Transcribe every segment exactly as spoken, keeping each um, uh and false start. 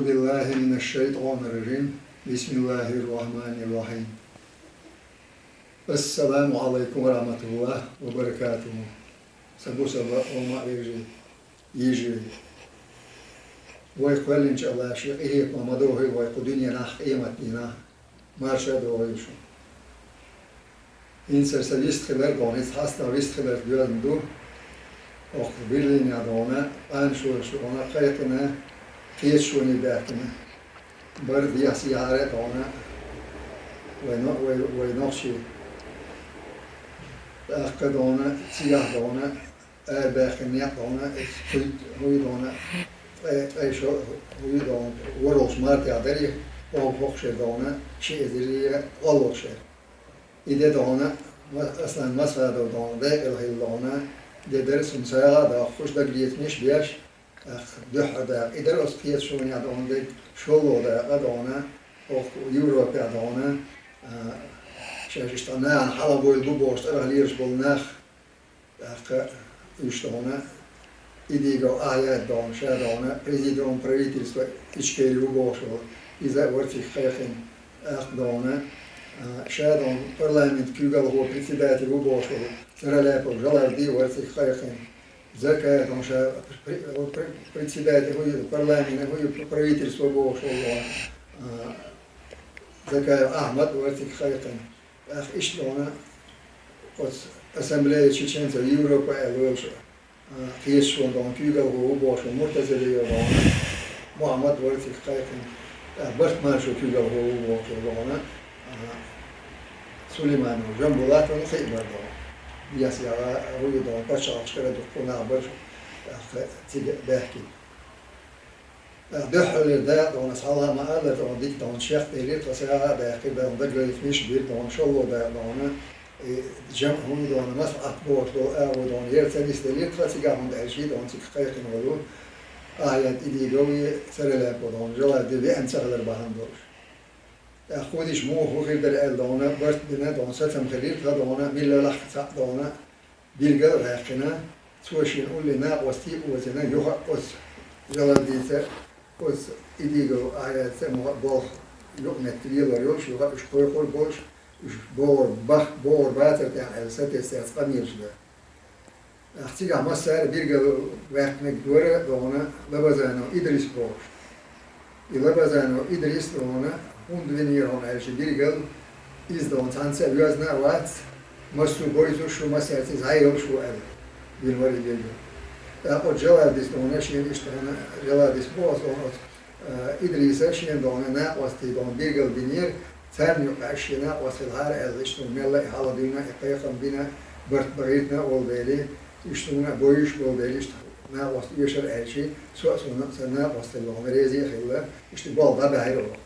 بالله من الشيطان الرجيم. بسم الله الرحمن الرحيم. السلام عليكم ورحمة الله وبركاته. Са бусалба къоман вежарий, йижарий. Вай кхоьллинчу Аллаша къинхетам ма дохийла вай кху дуьненахь, къематдийнахь. Марша а догӀийла шуна. ХӀинца сан вистхилар дона, хӀинца хьастагӀа вистхиларца доьзна ду. Оха Берлинехь дона, къаншо шуна кхайкхина, кхеташоне баьхкина. Бара дехьа-сехьара а дона, вай но-, вай, вай нохчий. ТӀаккха дона, цигахь дона, арабаьхкина некъ дона, кхуьйтта хӀуй дона, ткъе, ткъе шо хӀуй дона, ворхӀалгӀачу мартехь дарий, хӀокху шера дона, ши эзар кхоалгӀачу шера. И де дона, ма-, Аслан Масхадов дона, декъала хилла дона, де дара, суна сагӀа а доккхуш, дагалецамаш а беш, тӀаккха дуьххьара дакъа. И дара оцу кхеташонехь дона дерг, шолгӀа дакъа дона, хӀокху Европехь дона, а, шаьш иштта нахана хьалабевлла бу бохуш, цӀарах лелаш болу нах, тӀаккха уьш дона, Идигов Ахьяд дона, ша дона, президиум правительства Ичкери ву бохуш волу, иза а вара цига кхайкхина, тӀаккха дона, а, ша дона, парламент куьйгалхо, председатель ву бохуш волу, Цараляпов Жалавди вара цига кхайкхина, Закаев дона, ша пр-, пр-, председатель хӀу ю, парламент хӀу ю, правительство бохуш волу дона, а, Закаев Ахьмад вара цига кхайкхина. ТӀаккха иштта дона, оцу Ассамблея чеченцев Европы аьлла волуш, а, кхеташонан дона куьйгалхо ву бохуш волу Муртазалиев дона, Мухьаммад вара цига кхайкхина. ТӀаккха барт-маршо куьйгалхо ву бохуш волу дона, а, Сулейманов Жамбулат ву, кхин а бара дона. Ясъяла хӀу ю дона, пачхьалкхашкара дуккха нах бара, тӀаккха цига баьхкина. Дуьххьарлера дакъа дона, ас хьалха ма-аллара, дона дика дона чекхделира, тхан сагӀа а даьккхира, дона дагалецамаш а бира, дона шолгӀа дакъа дона, и жамӀ хӀума дона, маслахьат бохуш долу агӀо дона, яра ца нисделира тхан цигахь, хӀунда аьлча дона цига кхайкхина волу Ахьяд Идигов, Цараляпов дона, Жалавди веана ца хилар бахьана долуш. ТӀаккха кху дийш муха хӀун хир дара аьлла дона, барт бина дона, сацам хилира тхан дона, милла лахка цхьаъ дона, билгал а ваьккхина, цо шена улле накъостий а озийна, юха а оцу Жалавдица, оцу Идигов Ахьядца а муха а болх юкъаметтиг лелор йолуш, юха а уьш кхойкхур болуш, уьш богӀур бах-, богӀур бацара тӀехь аьлла сатесна цаьрца къамелаш дан. ТӀаккха цигахь массара а билгал ваьккхинарг вара дона Лабазанов Идрис бохуш. И Лабазанов Идрис дона, хӀунда винера хьуна аьлча билгал, иза дона цхьаьнца а воьзна а вац, массо а бойзуш ву, массаьрца иза хьайолуш ву аьлла, вина вара и билгал. ТӀаккха оцу Жалавдис дона, шена иштта хьуна Жалавдис боху ас дона оцу, а, Идриса, шена дона накъостий дона билгал бинера, царна юкъахь шен накъост хилахьара аьлла, иштта хьуна мелла а и хьала дуьйна, и кхайкхам бина, барт бахийтина а волу дела, иштта хьуна а бойуш болу дела, иштта накъост оьшура аьлча, со а, суна а сан накъосталла хьуна реза а хилла, иштта болх дӀабаьхьира оха.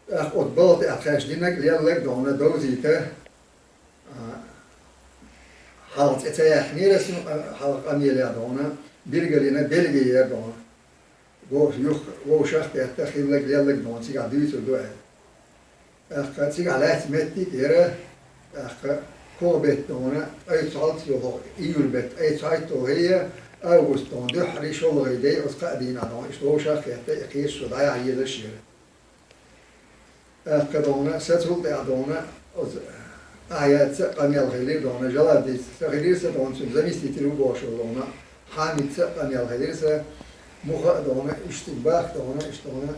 ТӀаккха оцу балха тӀехь тхаьш динарг а, лелларг а дона довзийта, а, хьалха цӀе ца яьккхинера ас, а, хьалха къамелехь дона, билгалйина Бельги яра дона. Вовш-, юха вовшах а кхетта, хилларг, лелларг дона цигахь дуьйцур ду аьлла. ТӀаккха цигахь лаьцна меттиг а яра, тӀаккха кхо беттана, ткъе цхьайтта йолу, июль беттан ткъе цхьайтталгӀа я, август дона дуьххьара шолгӀа дей, оцу кхаа дийнахь дона, иштта вовшах а кхетта, и кхеташо дӀаяхьа езаш яра. ТӀаккха дона, сацул тӀаьхьа дона, оцу Ахьядца а къамел хилира дона, Жалавдица а хилира сан дона, цуьнан заместитель ву бохуш волу дона, Хьамидца а къамел хилира сан, муха а дона, иштта бахка дона, иштта дона,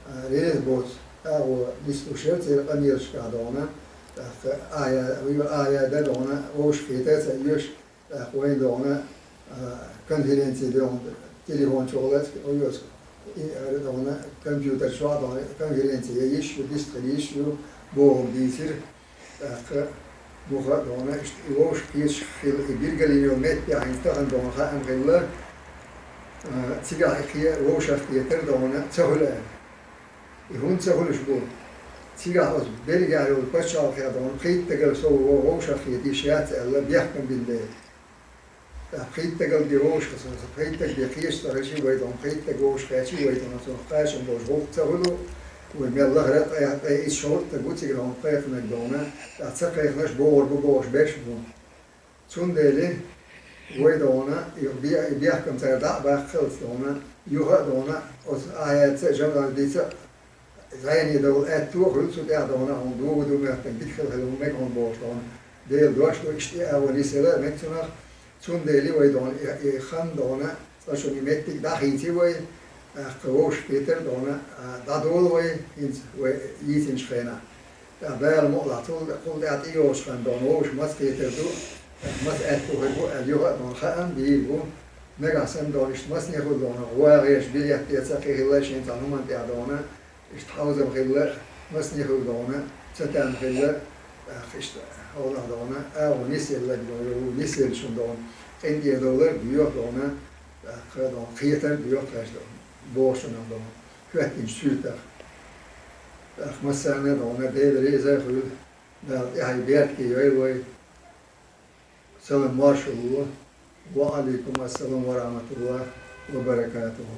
а, реза боцу агӀо нислуш яра церан къамелашкахь дона, тӀаккха Ахья-, Ахьяда дона, вовшахкхета а ца оьшу, тӀаккха вайн дона, а, конференци дона, телефон чухула а, и, ара дона, компьютер чохь а дона, конференци ян йиш ю, дистхила йиш ю, бохург дийцира. ТӀаккха муха а дона, иштта и вовшах кхеташ хилла, и билгалйина йолу меттехь хӀинца тахана дона хаам хилла, а, цигахь и кхе-, вовшах кхетар дона ца хуьлу аьлла. И хӀунда ца хуьлуш бу? Цигахь оцу Бельгехь йолу пачхьалкхехь дона пхийттагал сов вовшах кхета йиш яц аьлла, бехкам бина дела. Ткъа пхийттагал бен вовшах, сан пхийттаг бен кхеташ ца хилча, вай дона пхийттаг вовшах кхетча, вай дона цунах кхачам болуш гӀуллакх ца хуьлу, вай мел лахара а ткъе, ткъе итт шовзткъа стаг ву цига дона кхайкхинарг дона, ткъа ца кхайкхинарш богӀур бу бохуш берш а бу. Цундела вай дона, и бе-, и бехкам цара дӀа а баккхалц дона, Юха а дона, оцу ахьаьца а, жамгӀа дийца а, зӀене довла аьтту а хуьлу цу тӀехь дона, хьуна дугӀу ду моьттан, дика хила хила хӀума мега хьуна бохуш дона. Делан дош ду, иштта и агӀо нисъелла а мега цунах. Цундела вай дона, и, и хан дона, цкъа шуна и меттиг дӀахийци вай, тӀаккха вовшах кхетар дона, а, дӀадолу вай, хӀинца вай йийцинчу хенахь. ТӀаккха Дала мукъалахь, цул, кхул тӀаьхьа тӀейогӀучу хан дона, вовшах маца кхетар ду, маца аьтту хир бу аьлла, юха а дона хаам дийр бу. Нагахь санна дона, иштта масане хуьлу дона, гӀо гӀерташ билет эца кхин хилла шен цхьана хӀуманна тӀехь дона, иштта хьовзам хилла, масане хуьлу дона, ца там хилла, тӀаккха иштта хьолах дона, агӀо нисъелла дона, нисъеллачунна дона, къинтӀера довлар а доьху дона, тӀаккха дона, кхетар а доьху тхаьш дона, бохучунах дона, хӀоьттинчу суьртах. ТӀаккха массарна а дона, Дела реза а хуьлу, Дала тӀаьхье беркате йойла вай. Салам маршалла. Ва алейкум ассалам ва рахматуллахи ва баракатуху.